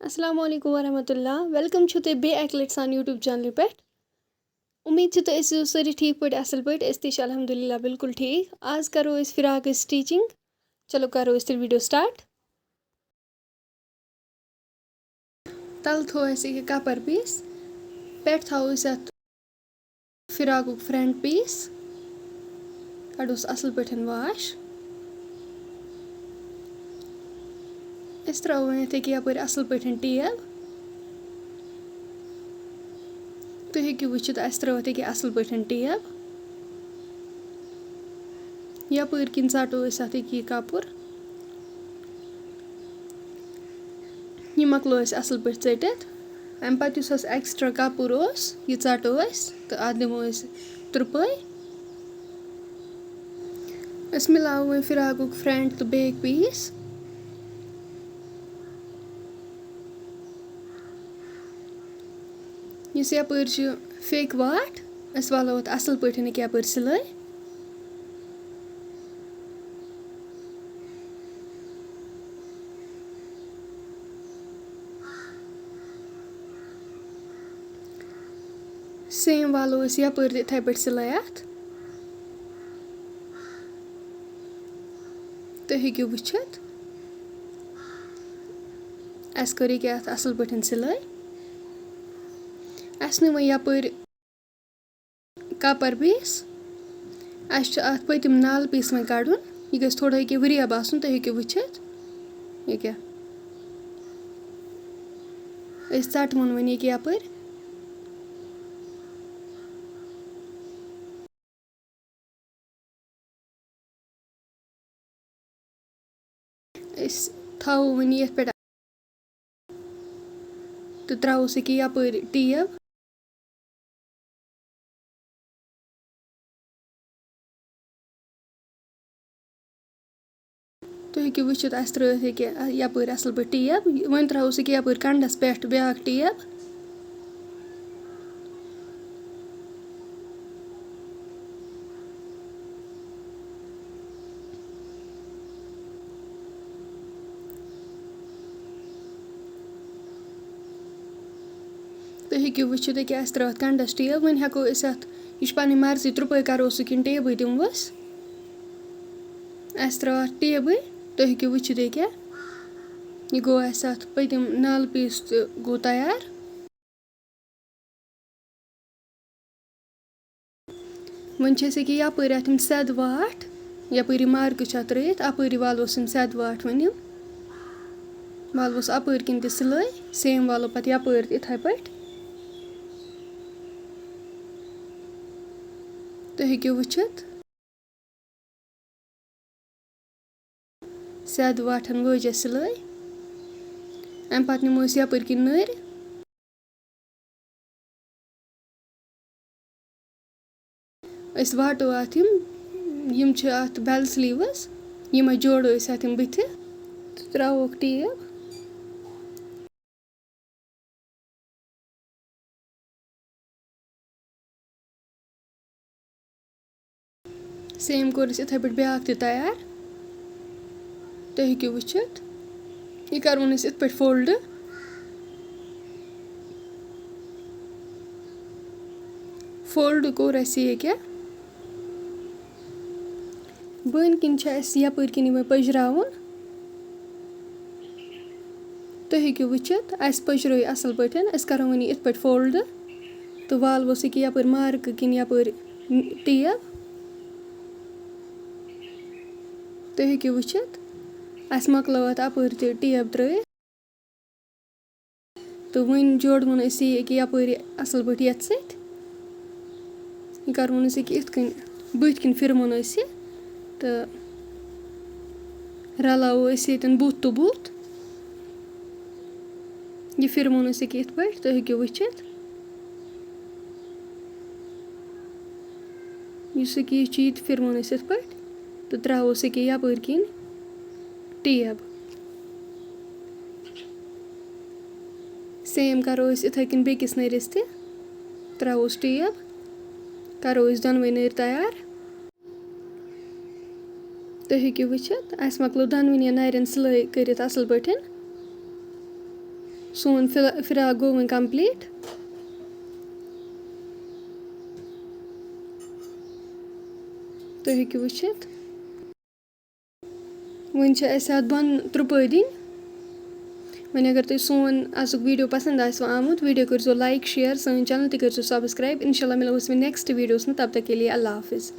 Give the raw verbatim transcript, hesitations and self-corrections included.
السلام علیکم ورحمۃ اللہ۔ ویلکم چھُو تُہۍ بیٚیہِ اَکہِ لَٹہِ سانہِ YouTube چینلہِ پٮ۪ٹھ۔ اُمید چھِ تُہۍ ٲسِو سٲری ٹھیٖک پٲٹھۍ، اَصٕل پٲٹھۍ۔ أسۍ تہِ چھِ الحمدللہ بِلکُل ٹھیٖک۔ آز کَرو أسۍ فراقٕچ stitching۔ چلو کَرو أسۍ تیٚلہِ video start۔ تَلہٕ تھوٚو اَسہِ یہِ کَپَر piece، پٮ۪ٹھ تھاوو أسۍ اَتھ فراقُک front piece، کَڑوس اَصٕل پٲٹھۍ wash۔ أسۍ ترٛاوو وۄنۍ یَتھ ییٚکیٛاہ یَپٲرۍ اَصٕل پٲٹھۍ ٹیب۔ تُہۍ ہیٚکِو وٕچھِتھ، اَسہِ ترٛٲو اَتھ ییٚکیٛاہ اَصٕل پٲٹھۍ ٹیب۔ یَپٲرۍ کِنۍ ژَٹو أسۍ اَتھ ییٚکیٛاہ یہِ کَپُر۔ یہِ مۄکلو اَسہِ اَصٕل پٲٹھۍ ژٔٹِتھ۔ اَمہِ پَتہٕ یُس اَسہِ extra کَپُر اوس، یہِ ژَٹو أسۍ تہٕ اَتھ دِمو أسۍ ترٛپٲے۔ أسۍ مِلاوو وۄنۍ فراقُک front تہٕ back piece۔ یُس یَپٲرۍ چھُ فیٚکہِ واٹھ، أسۍ والو اَتھ اَصٕل پٲٹھۍ ییٚکیٛاہ یَپٲرۍ سِلٲے۔ Same والو أسۍ یَپٲرۍ تہِ یِتھَے پٲٹھۍ سِلٲے اَتھ۔ تُہۍ ہیٚکِو وٕچھِتھ، اَسہِ کٔر ییٚکیٛاہ اَتھ اَصٕل پٲٹھۍ سِلٲے۔ اَسہِ نیوٗ وۄنۍ یَپٲرۍ کَپَر piece۔ اَسہِ چھُ اَتھ پٔتِم نالہٕ piece وۄنۍ کَڑُن۔ یہِ گژھِ تھوڑا ییٚکیٛاہ وٕریب آسُن، تُہۍ ہیٚکِو وٕچھِتھ۔ ییٚکیٛاہ أسۍ ژَٹہٕ وون وۄنۍ ییٚکیٛاہ یَپٲرۍ۔ أسۍ تھاوو وۄنۍ یَتھ پٮ۪ٹھ تہٕ ترٛاووس ییٚکیٛاہ یَپٲرۍ ٹیب۔ تُہۍ ہیٚکِو وٕچھِتھ، اَسہِ ترٛٲو ییٚکیٛاہ یَپٲرۍ اَصٕل پٲٹھۍ ٹیب۔ وۄنۍ ترٛاووس ییٚکیٛاہ یَپٲرۍ کَنڈَس پٮ۪ٹھ بیٛاکھ ٹیب۔ تُہۍ ہیٚکِو وٕچھِتھ، ییٚکیٛاہ اَسہِ ترٛٲو اَتھ کَنڈَس ٹیب۔ وۄنۍ ہٮ۪کو أسۍ اَتھ، یہِ چھِ پَنٕنۍ مرضی، ترٛپٲے کَروس کِنہٕ ٹیبٕے دِموس۔ اَسہِ ترٛٲو اَتھ ٹیبٕے، تُہۍ ہیٚکِو وٕچھِتھ، ییٚکیٛاہ یہِ گوٚو اَسہِ اَتھ پٔتِم نالہٕ piece تہِ گوٚو تیار۔ وۄنۍ چھِ أسۍ ییٚکیٛاہ یَپٲرۍ اَتھ یِم سیٚدٕ واٹھ، یَپٲرۍ یہِ مارکہٕ چھِ اَتھ ترٛٲیِتھ، اَپٲری والوس یِم سیٚدٕ واٹھ وۄنۍ یِم۔ والوس اَپٲرۍ کِنۍ تہِ سِلٲے، same والو پَتہٕ یَپٲرۍ تہِ یِتھَے پٲٹھۍ۔ تُہۍ ہیٚکِو وٕچھِتھ۔ سیٚدٕ واٹھن وٲج اَسہِ سِلٲے۔ اَمہِ پَتہٕ نِمو أسۍ یَپٲرۍ کِنۍ نٔرۍ۔ أسۍ واٹو اَتھ یِم، یِم چھِ اَتھ bell sleeves، یِمَے جوڑو أسۍ اَتھ یِم بٕتھِ تہٕ ترٛاووکھ ٹیب۔ Same کوٚر اَسہِ یِتھَے پٲٹھۍ بیٛاکھ تہِ تیار۔ تُہۍ ہیٚکِو وٕچھِتھ، یہِ کَرون أسۍ یِتھ پٲٹھۍ fold۔ Fold کوٚر اَسہِ یہِ ییٚکیٛاہ۔ بٔنۍ کِنۍ چھِ اَسہِ یَپٲرۍ کِنۍ یِمَے پٔجراوُن۔ تُہۍ ہیٚکِو وٕچھِتھ، اَسہِ پٔجرٲے اَصٕل پٲٹھۍ۔ أسۍ کَرو وۄنۍ یہِ یِتھ پٲٹھۍ fold تہٕ والوس ییٚکیٛاہ یَپٲرۍ مارکہٕ کِنۍ یَپٲرۍ ٹیب۔ تُہۍ ہیٚکِو وٕچھِتھ، اَسہِ مۄکلٲو اَتھ اَپٲرۍ تہِ ٹیب ترٛٲیِتھ۔ تہٕ وۄنۍ جوڑوُن أسۍ یہِ ییٚکیٛاہ یَپٲرۍ اَصٕل پٲٹھۍ یَتھ سۭتۍ۔ یہِ کَرون أسۍ ییٚکیٛاہ یِتھ کٔنۍ، بٕتھۍ کِنۍ پھِرمون أسۍ یہِ تہٕ رَلاوو أسۍ ییٚتٮ۪ن بُتھ تہٕ بُتھ۔ یہِ پھِرمون أسۍ ییٚکیٛاہ یِتھ پٲٹھۍ، تُہۍ ہیٚکِو وٕچھِتھ۔ یُس ییٚکیٛاہ یہِ چھُ، یہِ تہِ پھِرمون أسۍ یِتھ پٲٹھۍ تہٕ ترٛاووس ییٚکیٛاہ یَپٲرۍ کِنۍ ٹیب۔ Same کَرو أسۍ یِتھَے کٔنۍ بیٚکِس نٔرِس تہِ، ترٛاووس ٹیب، کَرو أسۍ دۄنوَے نٔرۍ تیار۔ تُہۍ ہیٚکِو وٕچھِتھ، اَسہِ مۄکلو دۄنوٕنی نَرٮ۪ن سِلٲے کٔرِتھ اَصٕل پٲٹھۍ۔ سون فِرا-، فراق گوٚو وۄنۍ complete۔ تُہۍ ہیٚکِو وٕچھِتھ۔ وۄنۍ چھِ اَسہِ اَتھ بۄنہٕ ترٛپٲرۍ دِنۍ۔ وۄنۍ اگر تۄہہِ سون آزُک video پَسنٛد آسِوٕ آمُت، video کٔرۍزیو like، share، سٲنۍ channel تہِ کٔرۍزیو subscribe۔ اِنشاء اللہ مِلو أسۍ وۄنۍ next videoس منٛز، تب تک کے لیے اللہ حافظ۔